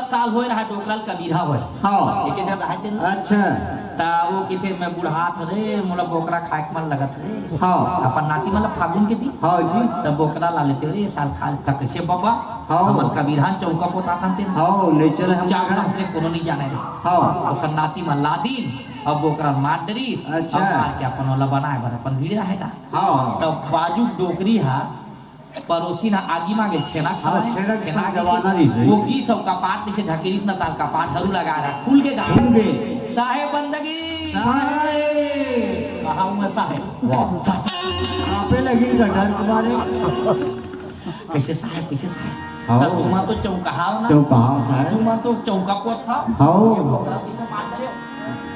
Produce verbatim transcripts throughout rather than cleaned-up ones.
साल होए रहा, डोकरा ल कबीरहा होए। हाँ। एके झन रहा तेन। अच्छा। त वो किथे, "मैं बुढ़ात रे, मोला बोकरा खाए के मन लगत रे।" हाँ। अपन नाती मन ल फागुन के दिन। हाँ जी। त बोकरा ला लेते रे, "ये साल खा लेता।" "कैसे बबा?" हाँ। "हमर कबीरहा चौका पोताथन तेन।" हाँ, ले चले हम चुपचाप घर। अपने कोनो नहीं जाने रे। हाँ। ओकर नाती मन ला दिन, अब बोकरा मार डरिस, अच्छा। अब मार के अपन ओला बनाए बर अपन भीड़ रहेगा। हाँ। त बाजू डोकरी हा परोसी ना आगी मागे छेना के हाँ, समय, छेना के छेना समय के जमाना रहिस हे। वो गीस अउ कपाट में से ढकेलिस ना, ताल कपाट हरू लगा रहा, खुल के गा। खुल के। साहेब बंदगी। साहेब। कहा हूँ मैं साहेब? वाह। कांपे लगिन का डर के मारे। कैसे साहेब, कैसे साहेब? हाँ। त तुमा तो चौंकाहा हो ना? चौंकाहा साहेब। तुमा तो चौंका पोत था। हाँ। ये बोकरा जैसे मार डरे।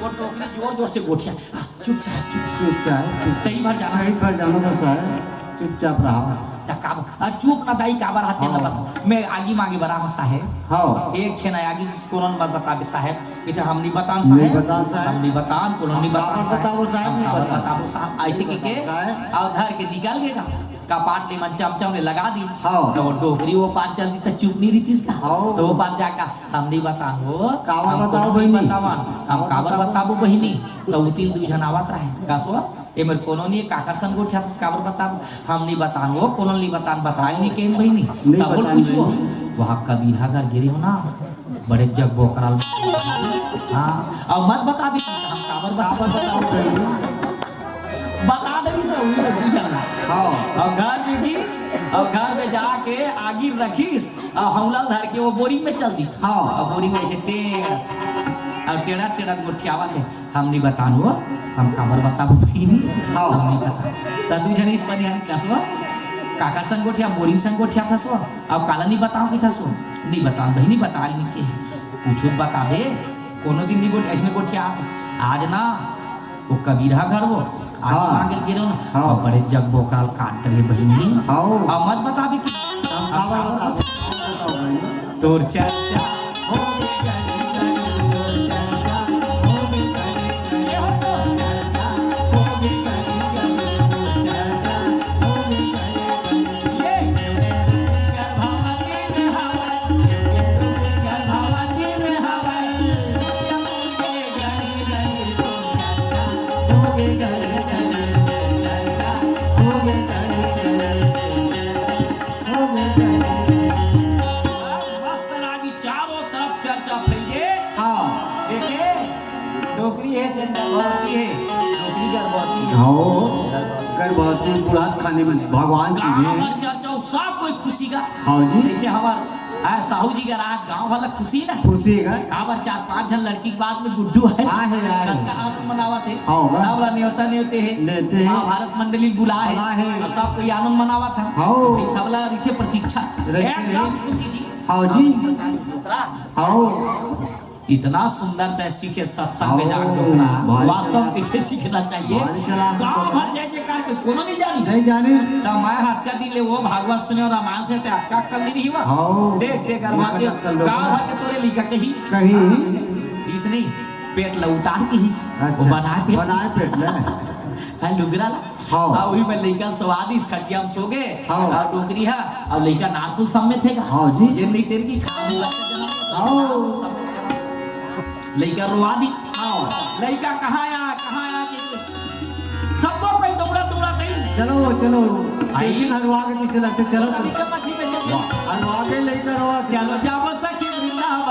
वो डोकरी जोर जोर से गोठिया। चुपचाप, चुपचाप। चुपचाप, चुप-, कई बार जाना कई बार जाना था साहेब, चुपचाप रहा। त का ब-, आ, चुप ना दाई, काबर हाथ तेला हाँ। बता। मैं आगी मागे बरा हूँ साहेब। हाँ। एक छेना आगी जिस कोनो न बात बताबे साहेब। इधर हम नहीं बतान नहीं साहेब। बतान साहेब। हम नहीं बतान, कोनो हम नहीं बतान काबर साहेब। बताबो साहेब, हम नहीं काबर बतान। बताबो साहेब। ऐसे नहीं के के बतान साहेब। अउ धर के निकल गेगा। कपाट ले मन चमचम ले लगा दी। हाँ। त वो डोकरी वो पार चल दी त चुप नहीं रहितिस का। हाँ। त वो पार जाका, "हम नहीं बतान वो, काबर हम बताओ कोनो नहीं बहिनी? बतावन, हम काबर काबर बताओ? बताबो बहिनी?" त उतिल दू झन आवत रहे, "कसवा, ए मेर कोनो नहीं, काकर संग गोठियाथस, काबर बताबो?" "हम नहीं बतान वो, कोनो नहीं बतान, बताए नहीं केन बहिनी।" नहीं तब बोल बतान पूछो, बहिनी। "वहाँ कबीरहा घर गिरे हो ना, बड़े जग बोकराल।" हाँ, अब मत बताबे, हम काबर बताबो? काबर बताओ बहिनी? बता देबी से हुई दू झन ला। हाँ। अउ घर में गीस, अउ घर में जाके आगी रखिस, अउ हौला धर के वो बोरिंग में चल दिस। हाँ। अउ बोरिंग में ऐसे टेढ़, अउ टेढ़ा टेढ़ा गोठियावत हे, "हम नहीं बतान वो, हम काबर बताबो बहिनी?" हाँ। "हम नहीं बतान।" त दू झन इस बनिहान कसवा, काकर संग गोठिया, बोरिंग संग गोठियाथस वो, अउ काला नहीं बताओ कि थस वो, "नहीं बतान बहिनी, बता नहीं के।" पूछो बताबे, कोनो दिन नहीं गोठिया, ऐसने गोठियाथस। आज ना, वो कबीरहा घर वो, आज हाँ। वहाँ गेल गिरो ना, हाँ। वो बड़े जग बोकराल काट रहे बहिनी। हाँ। अउ मत बताबे कि हम काबर बताओ, बताओ बहिनी। तोर चर्चा हो गे गली गली, तोर चर्चा हो गे गली गली, हो तोर चर्चा हो गे गली गली, तोर चर्चा हो गे गली गली। मस्त लागी, चारों तरफ चर्चा फैल गे। हाँ। देखे, डोकरी हे, तेन गर्भवती हे, डोकरी गर्भवती हे। हाँ, गर्भवती बुढ़ात खाने में भगवान जी गाँव हे। भर चर्चा, सब कोई खुशी का। हाँ जी। जैसे हमार, आ, साहू जी का रात गाँव वाला खुशी ना। खुशी का। काबर चार पांच झन लड़की के बाद में गुड्डू हे। हाँ हे, हाँ हे। सबका आनंद मनावत हे। हाँ, बा। सब ला नेवता नेवते हे। नेवते हे। महाभारत मंडली बुला हे। बुला हे। अउ सब कोई आनंद मनावत हे। हाँ। ये सब ला रहिथे प्रतीक्षा। रहिथे। एकदम खुशी जी। हाँ जी। हाँ, सरकार, डोकरा। हाँ। इतना सुंदर तय सीखे सत्संग में जाके हाँ, डोकरा। भारी वास्तव में चालाक। कैसे सीखना चाहिए? भारी चालाक गाँव डोकरा। भर जय जयकार के कोनो नहीं जानी। नहीं जानी। त मैं हतका दिन ले वो भागवत सुने अउ रामायण सुने, ते अतका अक्कल नहीं रही हुआ। हाँ। देख, देख, अरवा देख, के अतका लोग गाँव ना। भर के तोरे लिखा कहीं। कहीं। इसने पेट ला उतार के ही अच्छा, वो बनाए पेट। बनाए पेट ले। हाँ, लुगरा ला। हाँ। हाँ, वही में लइका ल सोवा दिस, खटिया में सो गे, हाँ। अउ डोकरी हा, अउ लइका नारफुल सम्मेत हे गा। हाँ जी। जेन नहीं तेन की खाली बच्चा जनम ले, हाँ। नारफुल सम्मेत करा। लइका रोवा दिस, हाँ। लइका कहाँ आ, कहाँ आ के सबको कोई दौड़ा, दौड़ा गई। चलो, चलो। आई। लेकिन हरवा के पीछे लगते, चलो तो। चलो, चलो, चलो। हरवा के लइका रोवा दिस। चलो जाबो सखी वृंदावन।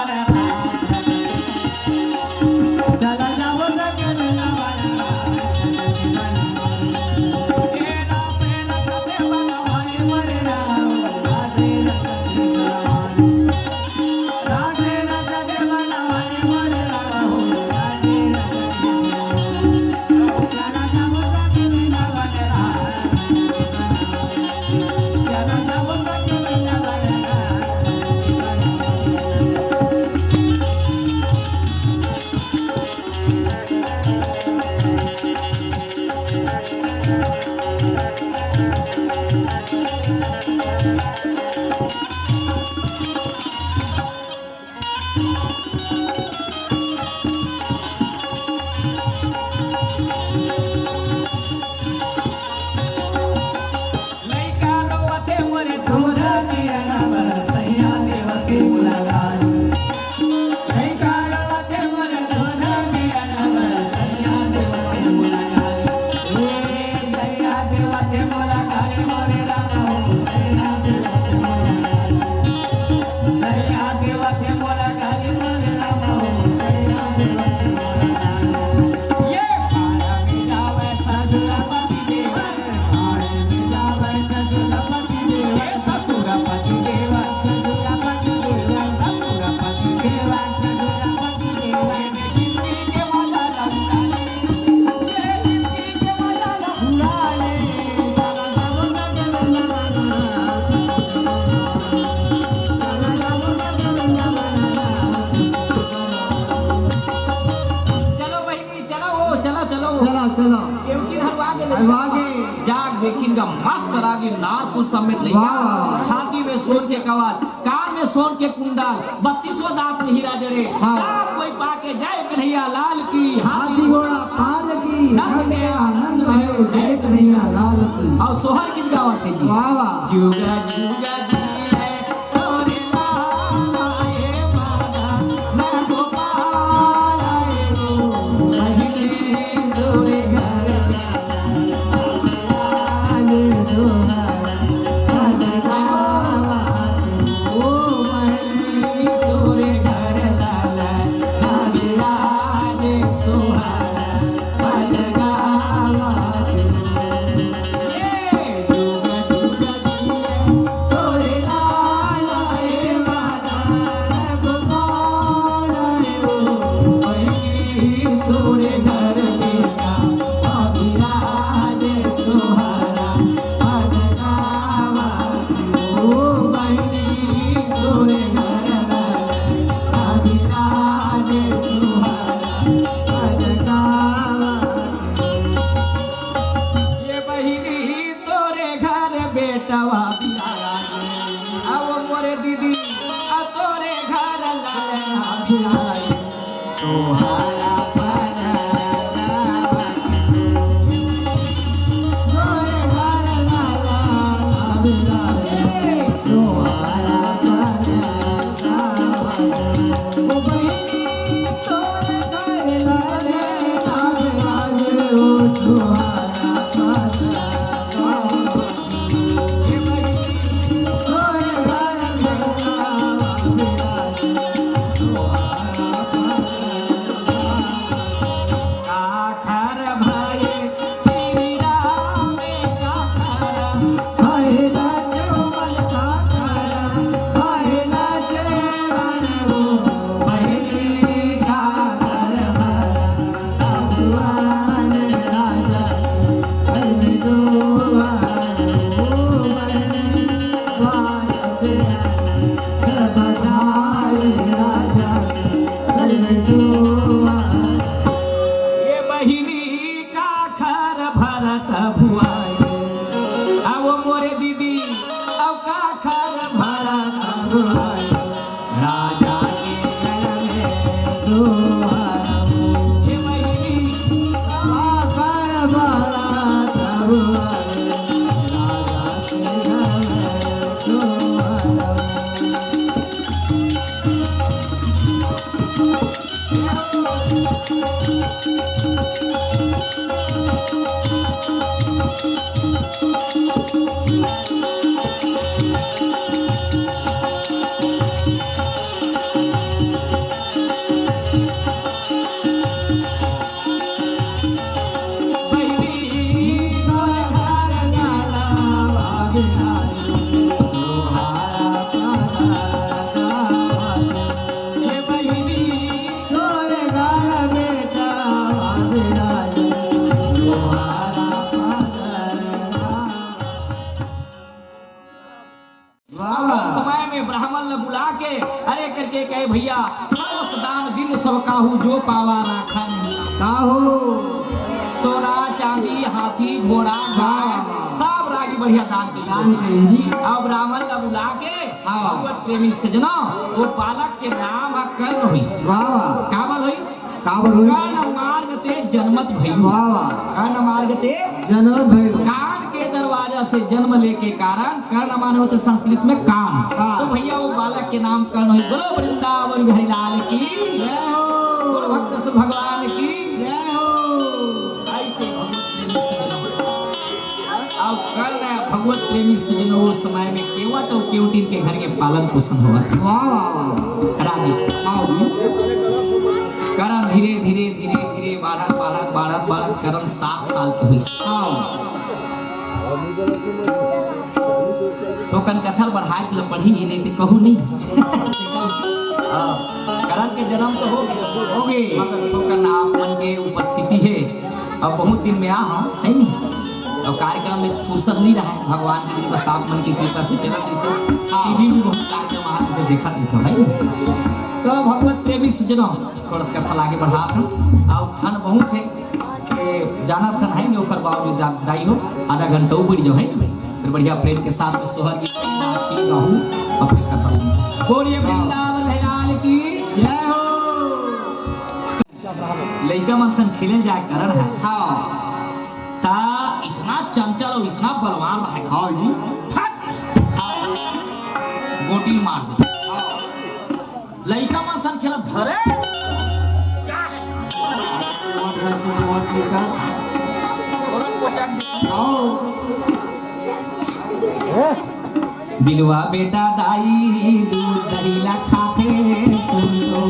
चलो। चलो, चलो। केवटी धरवा के ले। धरवा के। जाग देखिन का मस्त रागी नारकुल समेत ले। वाह। छाती में सोन के कवच, कान में सोन के कुंडल, बत्तीसों दांत में हीरा जड़े। हाँ। सब कोई पाके जय कन्हैया लाल की। हाथी घोड़ा पाल की। नंद के आनंद भयो जय कन्हैया लाल की। अउ सोहर गीत गावत हे जी। वाह, वाह। जुगा जुगा जिए तोरे लाल आए माता, मैं गोपाल आए रो, बहिनी तोरे घर आए रो, ओ बहिनी तोरे घर आए, आज सोहर ये बहिनी तोरे घर बेटवा बिराए, अउ मोरे दीदी, आ तोरे घर ललना बिराए। सोहरा परनावा, तोरे घर ललना बिराए। सोहरा परनावा, ओ बहिनी तोरे घर ललना बिराए, ओ सोहरा परनावा। ये बहिनी काखर भरत भुआई, अउ मोरे दीदी, अउ काखर भरत भुआई। राजा के घर में सोहर। ये बहिनी काखर भरत भुआई, राजा के घर में सोहर। वाह। समय में ब्राह्मण ला बुला के, अरे करके कहे, "भैया, सर्वस दान दीन सब काहू, जो पावा राखा नहीं।" काहू। सोना, चांदी, हाथी, घोड़ा, गाय, वाह। सब रागी बढ़िया दान के लिए। दान के लिए। अउ ब्राह्मण ला बुला के, हाँ। भगवत प्रेमी सजना, वो बालक के नाम ह कर्ण होइस। वाह। काबर होइस? काबर होइस? कर्ण मार्ग ते जनमत भइयो। वाह, वाह। कर्ण मार्ग ते जनमत भइयो। कान के दरवाजा से जन्म लेके कारण, कर्ण माने होथे संस्कृत में कान। हाँ। तो भैया वो बालक के नाम कर्ण होइस। बोलो वृंदावन बिहारी लाल की। जय हो। बोलो भक्त से भगवान की। जय हो। ऐसे भगवत प्रेमी सजना। अउ कर्ण भगवत प्रेमी सजन, ओ समय में केवट अउ केवटिन के घर के पालन पोषण होवत हे। वाह, वाह, वाह। रागी। हाँ जी। कर्ण धीरे, धीरे, धीरे, धीरे बाढ़त, बाढ़त, बाढ़त, बाढ़त कर्ण सात साल के होइस। हाँ। थोकन कथा बढ़ाए ल पड़ही, ये नहीं तो कहूँ नहीं। हाँ, कर्ण के जन्म तो हो गे, हो गे। मगर थोकन आप मन के उपस्थिति हे, अब बहुत दिन में आ हूँ, है नी? अब कार्यक्रम में फुर्सत नहीं रहा है, भगवान की कृपा से आप मन की कृपा से चलत रहिथे। हाँ। टीवी भी बहुत कार्यक्रम आत रहिथे, देखत रहिथे, है नी? तो भगवत प्रेमी सजनो, थोड़ा सा कथा आगे बढ़ात हूँ। अउ ठंड बहुत है, जानत हन है, ओकर बावजूद दा-, दाई हो, आधा घंटा ऊपर जो है, फिर बढ़िया प्रेम के साथ में सोहर गीत नाची गाहू, और फिर कथा सुनी। बोलिए वृंदावन है लाल की। जय हो। लइका मन संग खेले जाए करन है। हाँ। ता इतना चंचल और इतना बलवान रहे। हाँ जी। फट। गोटी मार दे। हाँ। लइका मन संग खेलत धरे। बिलवा बेटा दाई दूध दही ला खाथे सुन लो।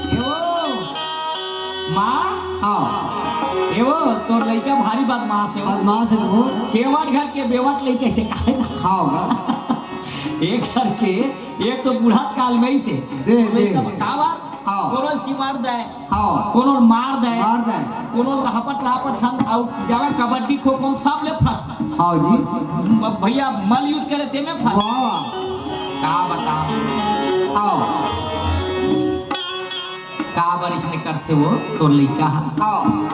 ए वो, माँ। हाँ। ए वो, तोर लइका भारी बदमाश है वो। बदमाश है वो। केवट घर के बेवट लइका से कहे ना। हाँ, हाँ। एक घर के, एक तो बूढ़ा काल में ही से। दे, दे। लइका का बात? हाँ। कोनो ल चिमार दे। हाँ। कोनो ल मार दे। मार दे। कोनो ल रहपट रहपट हम आउट जावे कबड्डी खो खो में सब ले फर्स्ट। हाँ जी। ब-, भैया मल युद्ध करे ते में फर्स्ट। वाह। का बता। हाँ। का बारिश ने करथे वो तोर लइका ह। हाँ।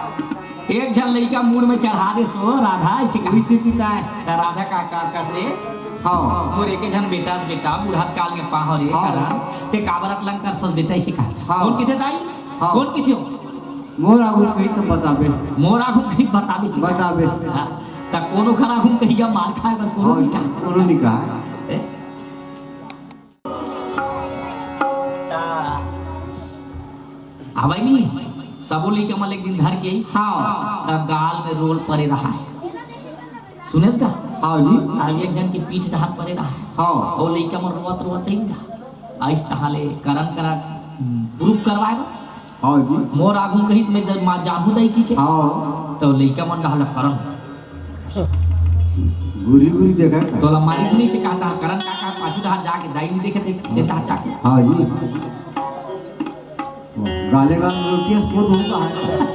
एक झन लइका मूड़ में चढ़ा दे सो राधा ऐसे कहा। इसी की काय। त राधा का, का कस रे? हाँ। मोर एक झन बेटा से बेटा बूढ़ा काल में पाहो रे हाँ। करा। ते काबर अतलंग करथस बेटा ऐसे कहा। हाँ। कौन किथे दाई? हाँ। कौन किथे हो? मोर आगू कही तो बताबे। मोर आगू कही बताबे से कहा। बताबे। हाँ। त कोनो खरा आगू कही का मार खाए बर कोनो हाँ, नहीं कहा। कोनो नहीं कहा। ए? आवय नी, सबो लइका मन एक दिन धर के आइस, हाँ। त गाल में रोल परे रहा है। सुनेस का? हाँ जी। अब एक झन के पीठ डहार परे रहा है। हाँ। अउ लइका मन रोवत रोवत आइन गा। आइस तहाँ ले करन करा प्रूफ करवाए बर। हाँ जी। मोर आगू कहित में जब माँ जानहू दाई की के। हाँ। त लइका मन कहा ल करन। घूरी घूरी देखा का? तोला मारिस नहीं से कहता, करन का का पाछू डहार जाके दाई नहीं देखे थे, ते डहार जाके। हाँ जी। गाले गाल रोटी अस पोत होगा है।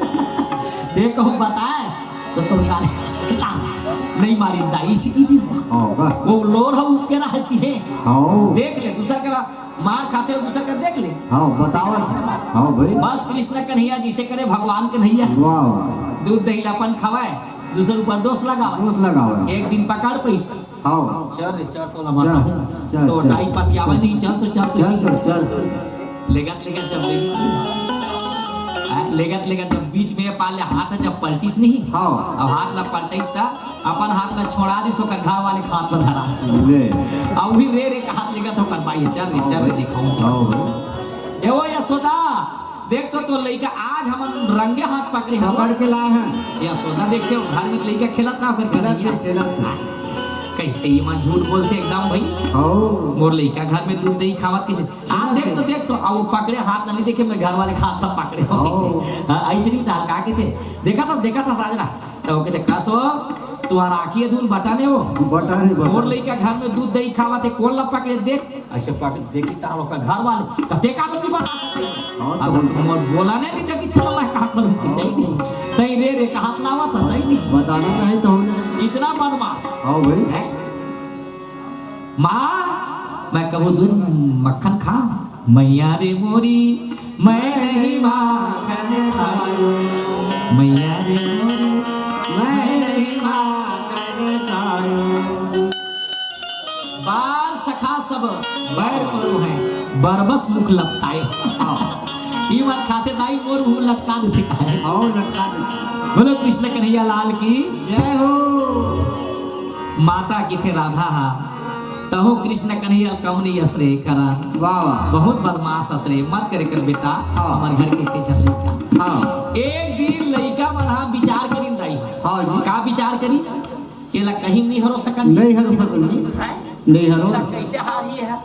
ते कहूँ बताए, तो तोर गाले नहीं मारिस दाई, इसी की दिस। हाँ, बा। वो लोर हो ऊपर रहती है। हाँ। देख ले, दूसर करा मार खाते हो, दूसर का देख ले। हाँ, बताओ। हाँ भाई। बस कृष्ण कन्हैया जिसे करे भगवान कन्हैया। वाह। दूध दही ला अपन खवाए, दूसर ऊपर दोष लगावे। दोष लगावे। एक दिन पकड़ पैस। हाँ। चल रे, चल तो चल, लमाता हूँ। चल, तो चल। दाई पतियावा चल। नहीं, चल तो चल तो चल सीख। तो चल। लेगत लेगत जब लेगी सी, आ, लेगत लेगत जब बीच में पाले हाथ जब पलटिस नहीं, हाँ। अब हाथ ला पलटिस ता अपन हाथ ला छोड़ा दिस, ओकर घर वाले के हाथ ला धरा दिस। ले। अब वही रे रे के हाथ लेगत ओकर बाई, चल रे, चल रे, दिखाऊं तो। हाँ भाई। ए वो यशोदा, देख तो तोर लइका आज हमन रंगे हाथ पकड़े हन। पकड़ के लाए हन। यशोदा देखते हो, घर में लइका खेलत ना, ओकर खेलत कन्हैया। थे, खेलत थे। कैसे ये मन झूठ बोलते एकदम भाई। हाँ। मोर लइका घर में दूध दही खावत किसे? हाँ, खेलत देख तो, थे। देख तो, अब वो पकड़े हाथ ना नहीं देखे, मैं घर वाले के हाथ सब पकड़े हो। हाँ। हाँ, ऐसे नहीं था, का कहते? देखा था, देखा था साजना। त वो कहते, "कस हो, तुम्हारा आँखी अधूर बटा ने हो। बटा ने, बटा। मोर लइका घर में दूध दही खावत हे, कोन ला पकड़े देख?" ऐसे पकड़े देखी, तार ओकर घर वाले, "त ते का बनी बता सकते?" हाँ, अब तो तुम और बोला नहीं, नहीं तो कि तेरा मैं का करूँ, कि हाँ। नहीं, नहीं। तई रे रे, कहात लावा था, सही नहीं। बताना चाहिए तो हमने। इतना बदमाश। हाँ भाई। हैं? माँ, मैं कहूँ दूध मक्खन खा, मैया रे मोरी, मैं नहीं माखन खायो। मैया रे मोरी, मैं नहीं माखन खायो। बाल सखा सब बैर करो है, बरबस मुख लपटाए। हाँ। ई बात खाते दाई मोर मुंह लटका देते काहे? हाँ, लटका देते। बोलो कृष्ण कन्हैया लाल की। जय हो। माता किथे राधा हा, तहु कृष्ण कन्हैया कौन यस रे करा। वाह, वाह। बहुत बदमाश हस रे, मत करे कर बेटा, हाँ। हमर घर के के चल का। हाँ। एक दिन त कहीं नहीं हरो सकन जी। नहीं हरो सकन जी। हैं? नहीं हरो। त कैसे हार ये है?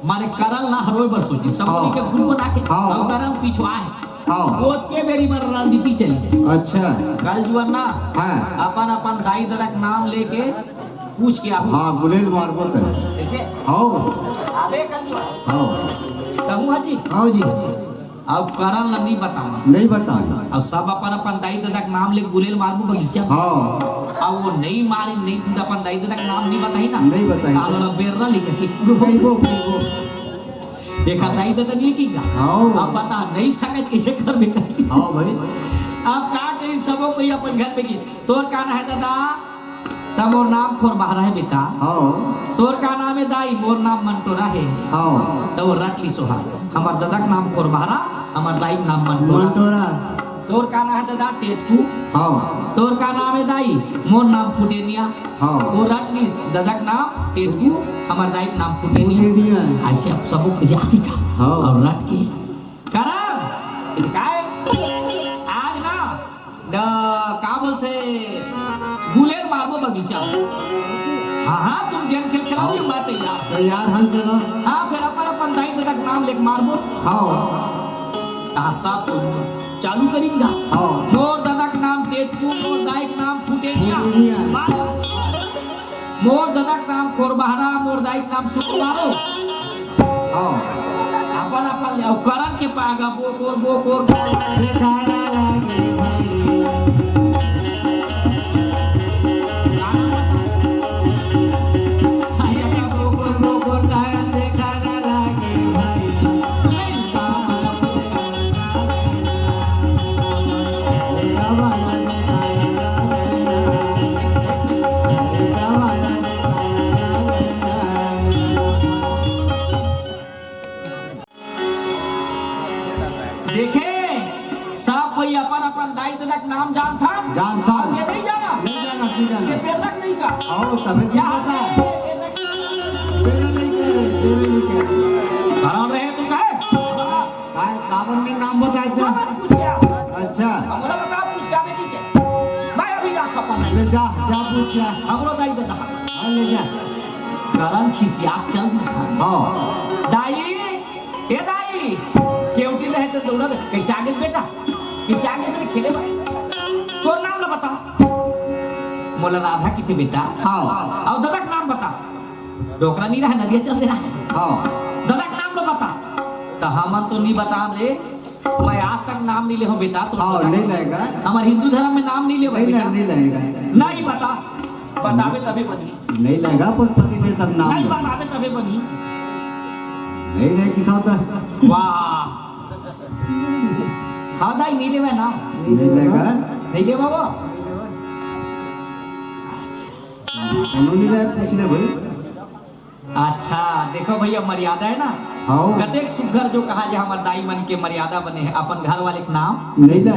माने करन ला हरोय बर सोचे। सब हाँ। कोई के गुट बना के हाँ। अउ करन पिछवा है। हाँ। ओत के मेरी मर रणनीति चली। अच्छा। कल जुअन ना। हाँ। अपन अपन दाई ददा के नाम लेके पूछ के आओ। हाँ, गुलेल मारबो त। कैसे? हाँ। अबे कल जुअन। हाँ। कहूँ हाजी। हाँ जी। अउ करन ल नहीं बतावन। नहीं बतावन। अउ सब अपन अपन दाई ददा के नाम ले गुलेल मारबो बगीचा। हाँ। अउ वो नहीं मारे, नहीं अपन दाई ददा के नाम नहीं बताही ना। नहीं बताही। त हमला बेर्रा लिखे कि कहिबो, कहिबो। एक दाई ददा नहीं की गा। हाँ। अब बता नहीं सकत कैसे करबे कही। हाँ भाई। अब का कही, सबो कोई अपन घर में की। तोर का ना है ददा? त मोर नाम खोरबहरा हे बेटा। हाँ। तोर का नाम हे दाई? मोर नाम मंटोरा हे। हाँ। त वो रट लिस ओहा। हमर ददा के नाम खोरबहरा, हमर दाई के नाम मंटोरा। मंटोरा। तोर का नाम हे ददा? टेटकू। हाँ। तोर का नाम हे दाई? मोर नाम फुटेनिया। हाँ। वो रट लिस, ददा के नाम टेटकू, हमर दाई के नाम फुटेनिया। फुटेनिया। अइसे अब सबो के याद ही का। हाँ। अउ रट के करन, इनका है। आज ना न, का बोलथे, गुलेल मारबो बगीचा। हाँ, हाँ, तुम जेन खेल खेलाओ, ये बात तैयार। तैयार हम चलो। हाँ, फिर अपन अपन दाई ददा के नाम लेके मारबो। हाँ। तासा तो चालू करिंगा। हाँ। मोर ददा के नाम टेटकू, मोर दाई के नाम फुटेनिया। फुटेनिया। मार। मोर ददा के नाम खोरबहरा, मोर दाई के नाम सुकुमारो। हाँ। अपन अपन ले, अउ करन के पागा बोकोर, बोकोर। देखारा लागे भाई। बोकोर, बोकोर, करन देखारा लागे भाई। देखे, सब कोई अपन अपन दाई ददा के नाम जानथन। जानथन। अउ ये नहीं जाना। नहीं जाना, नहीं जाना। ये प्रेरक नहीं का। आओ, तबे तो या पता है। प्रेरक। तेरे नहीं कह रहे, तेरे नहीं कह रहे। करन रहे तू काहे? काय, काबर नहीं नाम बताए थे? काबर पूछ गया? अच्छा। हमरो बता, पूछ के आवे की के? मैं अभी जा खपा नहीं। ले जा, जा पूछ के आ। हमरो दाई ददा। हाँ, ले जा। करन खिसिया चल दिस खान। हाँ। दाई, ए दाई, केवटी रहे तो दौड़ा दे। कैसे आगे बेटा? कैसे आगे से खेले भाई? तोर नाम ला बता। मोला राधा किथे बेटा? हाँ। अउ ददा के नाम बता। डोकरा नहीं रहा, नदिया चल दे रहा। हाँ। ददा के नाम ला बता। त हमन तो नहीं बता रे। मैं आज तक नाम नहीं ले हो बेटा, तो हाँ, बता। नहीं लेगा। हमर हिंदू धर्म में नाम नहीं लेवे नहीं, बेटा। नहीं, नहीं लेगा। नहीं बता, बतावे तभी बनी। नहीं लेगा, पर पति देव तक नाम नहीं ले। बतावे तभी बनी। नहीं रहे कि था तो। वाह। हाँ दाई, नहीं लेवे ना। नहीं लेगा। नहीं लेवा वो। कोनो नहीं रहे, पूछ ले भाई। अच्छा, देखो भैया, मर्यादा है ना? हाँ। कतेक सुग्घर जो कहा जे हमर दाई मन के मर्यादा बने है, अपन घर वाले के नाम नहीं ले।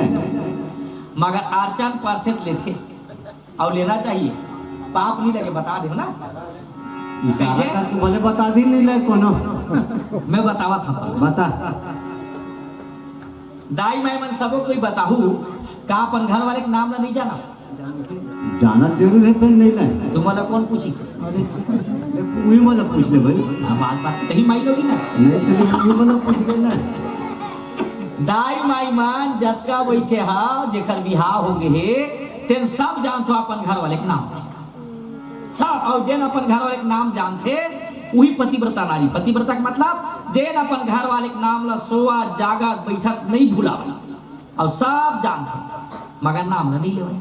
मगर आरचन परथे त लेथे, अउ लेना चाहिए, पाप नहीं लगे, बता दे ना। इशारा कैसे? कर तू बोले बता दी नहीं ले कोनो। मैं बतावा था तो। बता। दाई माई मन सबो कोई बताहू, का अपन घर वाले के नाम ला नहीं जाना? जानत जरूर है, पर नहीं ना। तुम्हारा कौन पूछी से? अरे, वही मोला पूछ ले भाई। हाँ, बात, बात कहीं माई लोगी ना। नहीं, तो वही मोला पूछ लेना। दाई माई मन जतका बइठे हा, जेकर बिहाव हो गे हे, तेन सब जानथो अपन घर वाले के नाम। सब, अउ जेन अपन घर वाले के नाम जानथे, उही पतिव्रता नारी। पतिव्रता के मतलब, जेन अपन घर वाले के नाम ला सोवत, जागत, बइठत नहीं भुलावे, अउ सब जानथे, मगर नाम ला नहीं लेवे।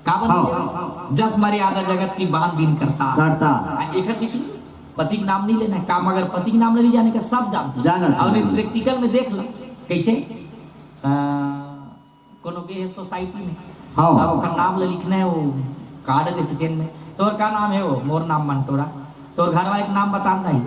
काबर हाँ। नहीं लेवे? जस मर्यादा जगत की बांध दीन्ह करतार। करतार। हाँ, एकर सेती पति के नाम नहीं लेना है। का मगर पति के नाम ला नहीं जाने का सब जानथे। जानत अउ नहीं, है। Practical में देख लो, कैसे? अ, कोनो गे हे सोसाइटी में। हाँ। अब ओकर नाम ला लिखना है, वो कार्ड देथे तेन में। तोर का नाम है वो? मोर नाम मंटोरा। तोर घर वाले के नाम बता न दाई।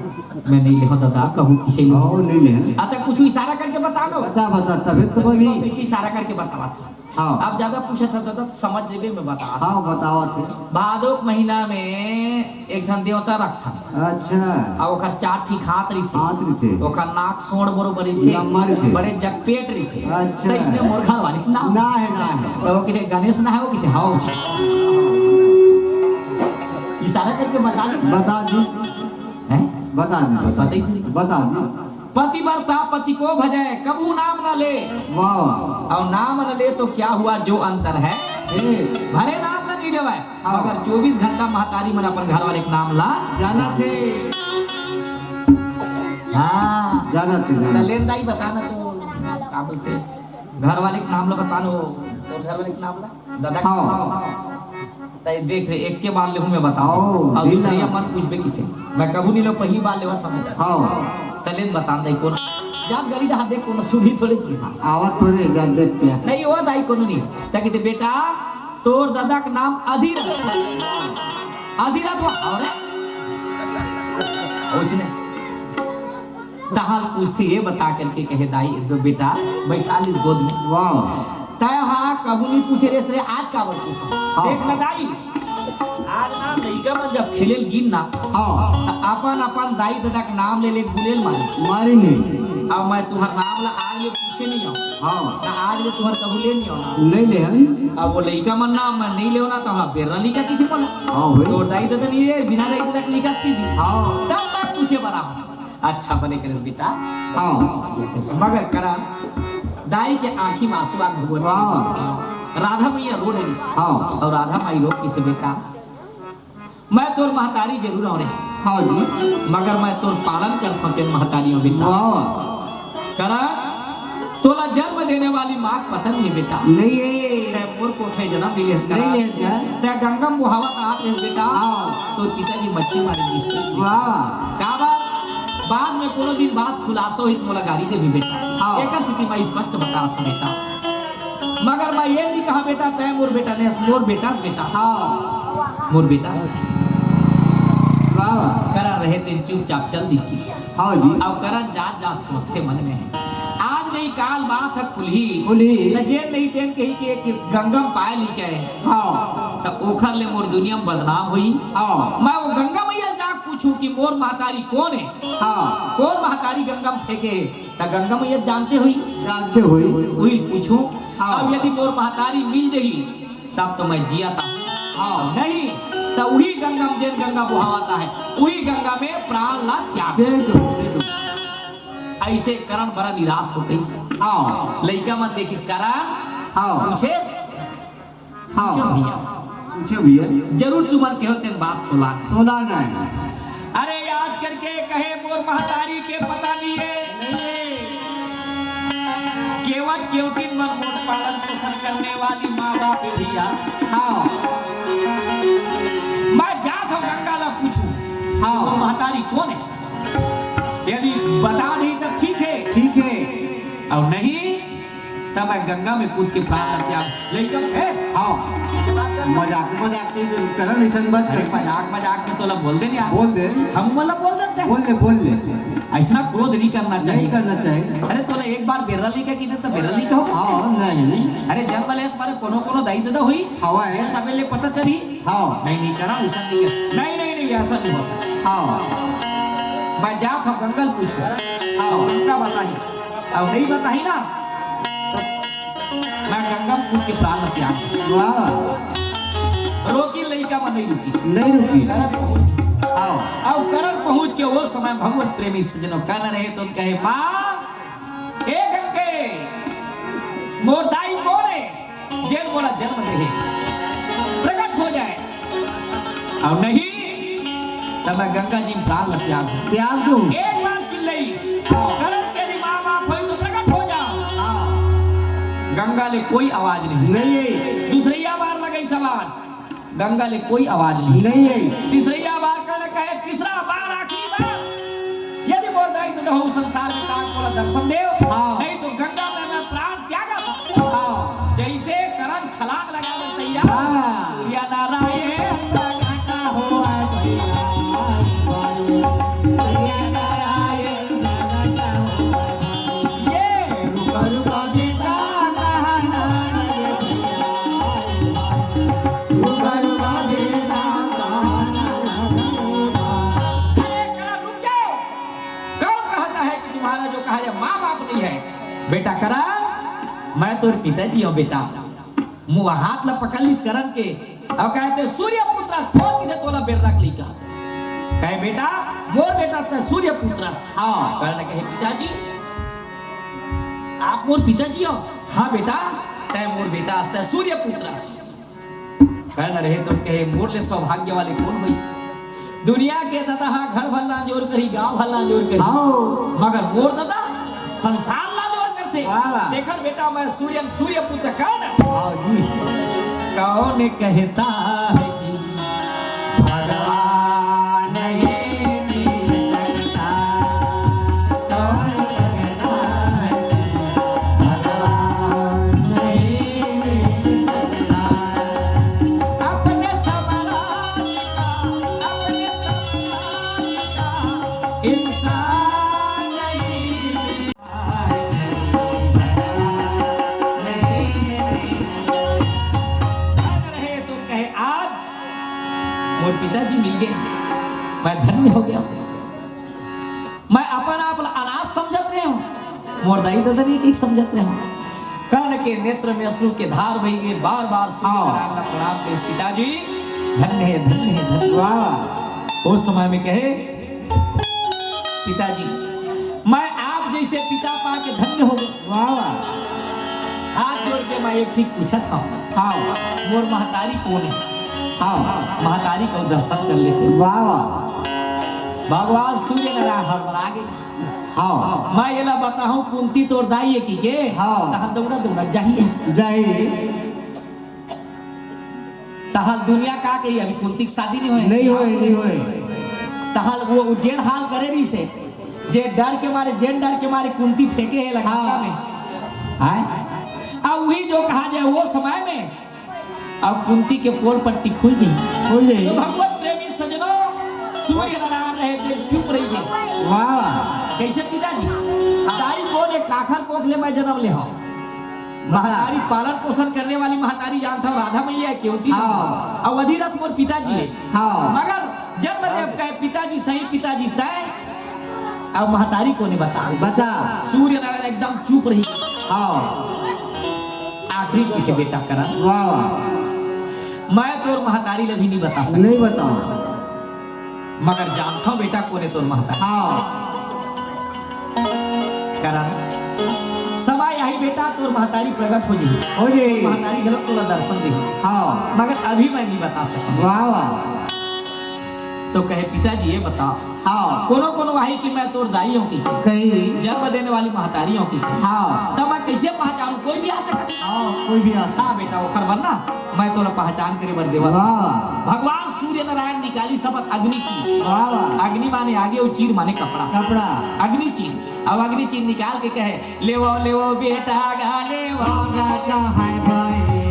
मैं नहीं लेहो दादा, कहूँ किसे ले। हाँ, नहीं ले। आ, तो कुछ इशारा करके बता दो। बता, बता, तबे तो बनी। कैसे इशारा करके बतावा था? हाँ। अब ज्यादा पूछा था दादा, समझ लेबे, मैं बता। हाँ, बतावा थे। भादो के महीना में एक झन देवता रखथन। अच्छा। अब ओकर चार ठी हाथ रहिथे। हाथ रहिथे। ओकर नाक सोंड़ बरोबर रहिथे। लंबा रहिथे। बड़े जगपेट रहिथे। अच्छा। तो इसने मोर घर वाले के नाम। ना है, ना है। तो वो किथे गणेश ना है, वो किथे हव। इशारा करके बता दे। बता दी। हैं? बता दी, बता दी। बता दी। पतिव्रता पति को भजे, कभू नाम न ले। वाह। अउ नाम न ले तो क्या हुआ, जो अंतर है। ए। भले नाम न नहीं लेवय, हाँ। मगर चौबीस घंटा महतारी मन अपन घर वाले के नाम ला जानथे। हाँ। जानथे, जानथे। त लेन दाई बताना तो, का बोलथे? घर वाले के नाम ला बताना, तो घर वाले के नाम ला। दादा, हाँ। तय देख रे, एक के बार ले हूँ मैं बताओ। हाँ, अउ बिल्कुल। दूसरे या मत पूछबे किथे। मैं कभू नहीं लो, पहिली बार लेवा था मैं। हाँ। तले बता दे कौन। जात गरी रहा देख कौन सुनी थोड़े चीज। आवाज थोड़े जात देख के। नहीं, वो दाई कोनो नहीं। तय किथे बेटा, तोर दादा का नाम अधीरथ। अधीरथ वो, अरे? कुछ नहीं। तहाल पूछथे, ये बता करके कहे दाई, दो बेटा, बैठा लिस गोद में। वाह। तय हा कभू नहीं पूछे रे, सरे आज काबर पूछथे? हाँ। देख ना दाई, आज ना लइका मन जब खेलेल गिन ना, हाँ। त अपन अपन दाई ददा के नाम ले ले गुलेल मारी। मारी नहीं। अब मैं तुहर नाम ला आज ले पूछे नहीं हूँ। हाँ। ना आज ले तुहर कभू ले नहीं हूँ ना। नहीं ले हम। अब वो लइका मन ना मैं नहीं लेव ना, तो हमरा बेर्रा लइका किथे बोला। हाँ भाई। तो दाई ददा नहीं ले, बिना दाई ददा के लइका से की दिस। हाँ। तब मैं पूछे बना हूँ। अच्छा बने करिस बेटा। हाँ। मगर करा दाई के आँखी में आंसू आ भगवती। हाँ। राधा मैया रो रही। हाँ। अउ राधा माई रो किथे बेटा, मैं तोर महतारी जरूर हूँ रे। हाँ जी। मगर मैं तोर पालन करथों तेन महतारी हूँ बेटा। वाह। करा तोला जन्म देने वाली माँ के पता नहीं है बेटा। नहीं है। तय मोर कोखे जन्म नहीं लेस करा। नहीं लेस करा। तय गंगा मुहावत आत लेस बेटा। हाँ। तोर पिताजी मछली मारे गिस। वाह। काबर? बाद में कोनो दिन बात खुलासो ही मोला गारी देबे बेटा। हाँ। एकर सेती मैं स्पष्ट बतात हूँ बेटा। मगर मैं ये नहीं कहा बेटा, तय मोर बेटा नहीं, मोर बेटा से बेटा। हाँ। मोर बेटा से। वाह। करा रहे तेन चुपचाप चल दीजिए। हाँ जी। अब करा जात जात सोचथे मन में है। आज नहीं काल बात है खुलही। खुलही। त जेन नहीं तेन कही कि एक गंगा में पायल ही क्या है। हाँ। त ओखर ले मोर दुनिया में बदनाम होई। हाँ। मैं वो गंगा मैया जा पूछूं कि मोर महतारी कौन है? हाँ। कौन महतारी गंगा में फेंके है? त गंगा मैया जानते होई। जानते होई। वही पूछूं। हाँ। अब यदि मोर महतारी मिल जही, तब तो मैं जिया था। हाँ। नहीं, त वही गंगा में, जेन गंगा बुहावता है, वही गंगा में प्राण ला त्याग। दे दो, दे दो। ऐसे करण बड़ा निराश हो गई। हाँ। लइका मन देखिस करण। हाँ। पूछेस? हाँ। पूछो भैया। पूछो भैया। जरूर तुमन कहो तेन बात सोला। सोला नहीं। अरे आज करके कहे मोर महतारी के पता नहीं है। केवट केवटिन मन मोर पालन पोषण करने वाली माँ बाप है भैया। हाँ। मैं जात हूँ गंगा ला पूछूं। हाँ। मोर महतारी कौन है? यदि बता नहीं तब ठीक है। ठीक है। और नहीं तब मैं गंगा में कूद के प्राण ला त्याग। लइका है। हाँ। ऐसे बात कर। मजाक, मजाक के जो करण ऐसन मत अरे कर। मजाक, मजाक में तोला बोल दे यार। बोल दे। हम मतलब बोल देते हैं। बोल ले, बोल ले। ऐसा क्रोध नहीं करना चाहिए। नहीं करना चाहिए। अरे तोला एक बार बेर्रा लइका की दे तो बेर्रा लइका हो। हाँ, नहीं, नहीं। अरे जन्म लेस पर कोनो कोनो दाई ददा हुई। हवा है। ये सबे ले पता चली। हाँ। नहीं, नहीं करा, ऐसा नहीं है। नहीं, नहीं, नहीं, ऐसा नहीं हो सकता। हाँ। मैं जात हूँ गंगा ल पूछूं। हाँ। गंगा बताही। अब नहीं बताही ना, तो मैं गंगा कूद के प्राण ला त्याग दूं। वाह। रोकी लइका में नहीं रुकी। नहीं रुकी। करण पहुंच। हाँ। अब करण पहुंच के वो समय भगवत प्रेमी सज्जनों कहना रहे तो कहे, माँ, ए गंगे, मोर दाई कौन है? जेन मोला जन्म दे हे, प्रकट हो जाए। और नहीं, तब मैं गंगा जी में प्राण ला त्याग दूं। त्याग दूं। एक बार चिल्लाई, हाँ। करण के यदि माँ बाप होई तो प्रकट हो जाओ। हाँ। गंगा ले कोई आवाज नहीं। नहीं है। दूसरैया बार लगाइस आवाज, गंगा ले कोई आवाज नहीं। नहीं है। तीसरैया बार करण कहे, तीसरा बार, आखिरी बार, यदि मोर दाई ददा हो संसार में तात मोला दर्शन देव, हाँ। नहीं तो गंगा में मैं प्राण त्यागा था। हाँ। जैसे करण छलांग लगावे तैयार। हाँ। सूर्य नारायण प्रगट हो, सूर्य नारायण प्रगट हो। ये रुक रुक बेटा कहना रे भैया। रुक रुक बेटा कहना रे भैया। अरे करण रुक जाओ। कौन कहता है कि तुम्हारा जो कहा यह माँ बाप नहीं है? बेटा करण, मैं तोर पिताजी हूँ बेटा। मुँह हाथ ला पकड़ लिस करण के, अउ कहे, "तैं सूर्यपुत्र अस, थोर किथे तोला बेर्रा के लइका।" कहे, "बेटा, मोर बेटा तैं सूर्यपुत्र अस।" हाँ। कर्ण कहे, "पिताजी, आप मोर पिताजी हो?" "हाँ बेटा, तैं मोर बेटा अस, तैं सूर्यपुत्र अस।" कर्ण रहे तो कहे, "मोर ले सौभाग्य वाले कोन होही? दुनिया के ददा हा घर भर ला अंजोर करही, गांव भर ला अंजोर करही। हाँ। मगर मोर ददा संसार ला अंजोर करथे।" हाँ। "देख बेटा, मैं सूर्य, सूर्यपुत्र कर्ण।" हाँ जी। कौन कहता है कि भगवान ही मिल सकता? कौन कहता है कि भगवान ही मिल सकता? अपने समान का, अपने समान का इंसान नहीं मिल रहे तो कहे, "आज मोर पिताजी मिल गए, मैं धन्य हो गया हूँ।" मैं अपन आप ला अनाथ समझत रहे हूँ, मोर दाई ददा नहीं की समझत रहे हूँ। कर्ण के नेत्र में अश्रु के धार बही गे, बार बार सूर्य हाँ। नारायण ला प्रणाम करिस, "पिताजी, धन्य है, धन्य है, धन्य है।" वाह। उस समय में कहे, "पिताजी, मैं आप जैसे पिता पा के धन्य हो गया।" वाह, वाह। हाथ जोड़ के मैं एक ठीक पूछत हूँ। हाँ। मोर महतारी कोन है? हाँ। महतारी को दर्शन कर लेते। वाह, वाह। भगवान सूर्य नारायण हड़बड़ा गए। हाँ। मैं एला बताहूँ, कुंती तोर दाई है कि के? हाँ। तहल दौड़ा दौड़ा जाही है। जाही। तहल दुनिया का कही, अभी कुंती की शादी नहीं होए। नहीं होए, नहीं होए। तहल वो जेन हाल करे रही से, जे डर के मारे, जेन डर के मारे कुंती फेंके है लंका हाँ। में। हाँ? अब वही जो कहा जाए वो समय में अब कुंती के पोल पट्टी खुल जाई। खुल जाई। तो भगवत प्रेमी सजनों, सूर्य नारायण रहे थे, चुप रही थे। वाह। कैसे पिताजी? दाई कोन है, काखर कोख ले मैं जन्म ले हूँ। महतारी पालन पोषण करने वाली महतारी जानता हूँ, राधा मैया है, केवटी हाँ। अवधी रथ मोर पिताजी है। हाँ। मगर जन्मदेव कहे, "पिताजी सही, पिताजी तय।" अब महतारी कोन है बता। बता। सूर्य नारायण एकदम चुप रही। हाँ। आखिरी किथे बेटा करण। वाह, वाह। मैं तोर महतारी ला भी नहीं बता सकता। नहीं बताओ। मगर जानता हूँ बेटा कोन है तोर महतारी। हाँ। करण, समय आही बेटा, तोर महतारी प्रगट हो जाही। हो जाही। महतारी घलो तोला दर्शन देही। हाँ। मगर अभी मैं नहीं बता सकता। वाह, वाह। तो कहे, "पिताजी, ये बताओ।" हाँ। कोनो कोनो आही कि मैं तोर दाई हूँ कि कही। जन्म देने वाली महतारी हूँ कि कही। हाँ। तब मैं कैसे पहचानूं? कोई भी आ सकता है। हाँ, कोई भी आ सकता। हाँ बेटा, ओखर बर ना मैं तोला पहचान करे बर देवत। वाह। भगवान सूर्य नारायण निकाली शब्द अग्नि चीर। वाह, वाह। अग्नि माने आगे और चीर माने कपड़ा। कपड़ा। अग्नि चीर। अब अग्नि चीर निकाल के कहे, "लेवो, लेवो बेटा गा, लेवो।" गा, गा, हाय भाई। ये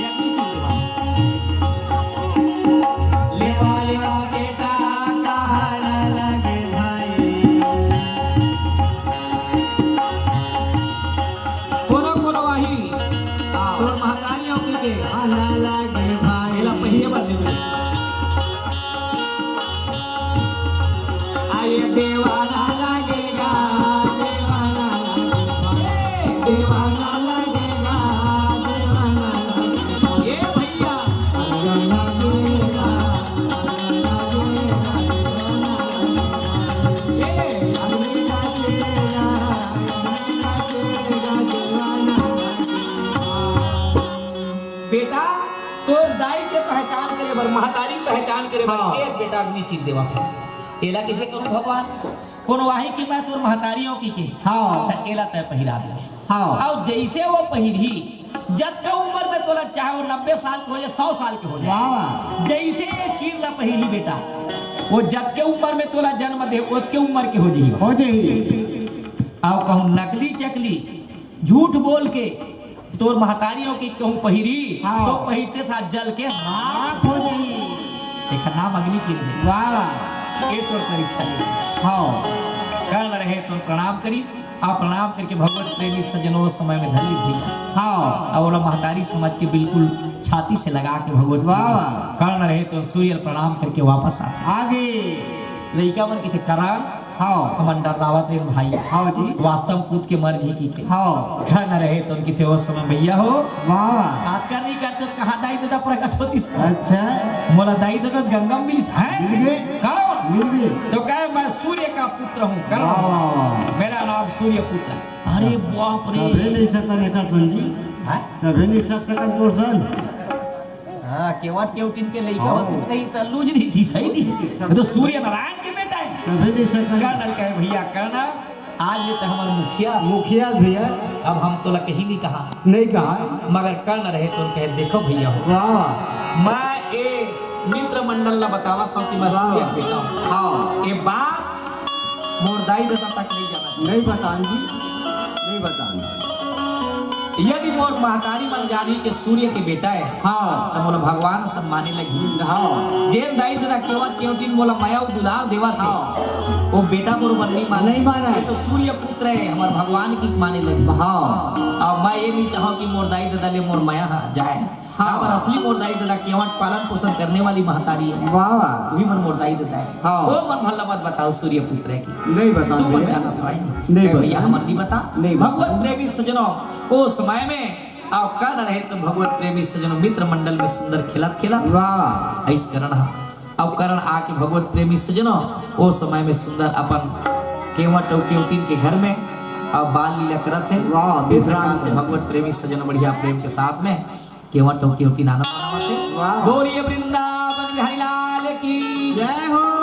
अग्नि चीर लेवा। लेवा, लेवा बेटा, कहा न लगे भाई। कोनो, कोनो आही। हाँ। तोर महतारी हो के के। आना लागे भाई। एला पहिरे बर देवे। आये देवाना लागेगा, देवाना लागेगा, देवाना लागेगा, देवाना लागेगा। ए भैया। बेटा, तोर दाई के पहचान करे बर, महतारी पहचान करे बर, हाँ। एक बेटा अग्नि चीर देवत हे। एला कइसे करूं भगवान? कोनो आही कि मैं तोर महतारी हूं कि के? हाँ। त एला तय पहिरा दे। हाँ। अउ जइसे वो पहिरही, जतका उम्र में तोला, चाहे वो नब्बे साल के हो जाए, सौ साल के हो जाए, वाह। जइसे ये चीर ला पहिरही बेटा, वो जतके उम्र में तोला जन्म दे, ओतके उम्र के हो जही। हो जही। अउ कहूं नकली चकली, झूठ बोल के तोर महतारी हो कि कहूं पहिरी, हाँ। तो पहिरते साथ जल के राख हो जाई। एकर नाम अग्नि चीर हे। वाह। ए तोर परीक्षा ले। हाँ। कर्ण रहे तो प्रणाम करिस, अउ प्रणाम करके भगवत प्रेमी सजनों समय में धर लिस भैया। हाँ। अउ ओला महतारी समझ के बिल्कुल छाती से लगा के भगवत वाह। कर्ण रहे तो सूर्य प्रणाम करके वापस आथे। आगे। लइका मन कथे, "करण, हाँ। मंडल रावत रे भाई। हाँ जी। वास्तव पूत के मर्जी की थे। हाँ। घर न रहे तो उनकी थे वो समय भैया हो। वाह। बात कर नहीं करते तो कहाँ दाई ददा प्रकट होती सो। अच्छा। मोला दाई ददा गंगा में मिलिस है। मिल गए। कौन? मिल गए। तो कहे, "मैं सूर्य का पुत्र हूँ, कर्ण वाह, हूँ। वाह, वाह। मेरा नाम सूर्य पुत्र है।" अरे बाप रे। कभी नहीं सकता लेखा सन जी। हैं? कभी नहीं सक सकन तोर सन। हाँ, केवट केवटिन के लइका हाँ। होतिस नहीं त लूज नहीं थी, सही नहीं। सब ये तो सूर्य नारायण के बेटा है। कभी नहीं सकन। कर्नल कहे, "भैया कर्ण, आज ले ते हमर मुखिया।" मुखिया भैया। अब हम तोला कहीं नहीं कहा। नहीं कहा। मगर कर्ण रहे तो कहे, "देखो भैया हो। वाह। मैं ए मित्र मंडल ला बतावत हूँ कि मैं वाह। सूर्य बेटा हूँ।" हाँ। ये बात मोर दाई ददा तक नहीं जाना चाहिए। नहीं बतान जी, नहीं बतान। यदि मोर महतारी मन जानी के सूर्य के बेटा है, हाँ। तो मोला भगवान सम्माने लगी। हाँ। जेन दाई ददा केवट केवटिन मोला मया अउ दुलार देवत है, हाँ। वो बेटा बरोबर नहीं माने। नहीं माने। ये तो सूर्य पुत्र है, हमार भगवान की माने लगी। हाँ। अब मैं ये नहीं चाहूँ कि मोर दाई ददा ले मोर मया हा जाए। हाँ। काबर असली मोर दाई ददा केवट पालन पोषण करने वाली महतारी है। वाह, वाह। वही मन मोर दाई ददा है। हाँ। वो मन भला मत बताओ सूर्य पुत्र है कि नहीं बता तू मन भैया। जानत भाई नहीं। नहीं ए भैया, बता। हमन नहीं बता। नहीं बता। भगवत प्रेमी सजनों, ओ समय में अउ कर्ण रहे तो भगवत प्रेमी सजनों मित्र मंडल में सुंदर खेलत खेलत वाह। ऐस कर्ण हा। अउ कर्ण आके भगवत प्रेमी सजनों ओ समय में सुंदर अपन केवट अउ केवटिन के घर में अउ बाल लीला करत है। वाह, इस विश्राम प्रकार से करत है। भगवत प्रेमी सजनों बढ़िया प्रेम के साथ में केवट अउ केवटिन आनंद मनावत है। वाह। बोलिए वृंदावन बिहारी लाल की जय हो।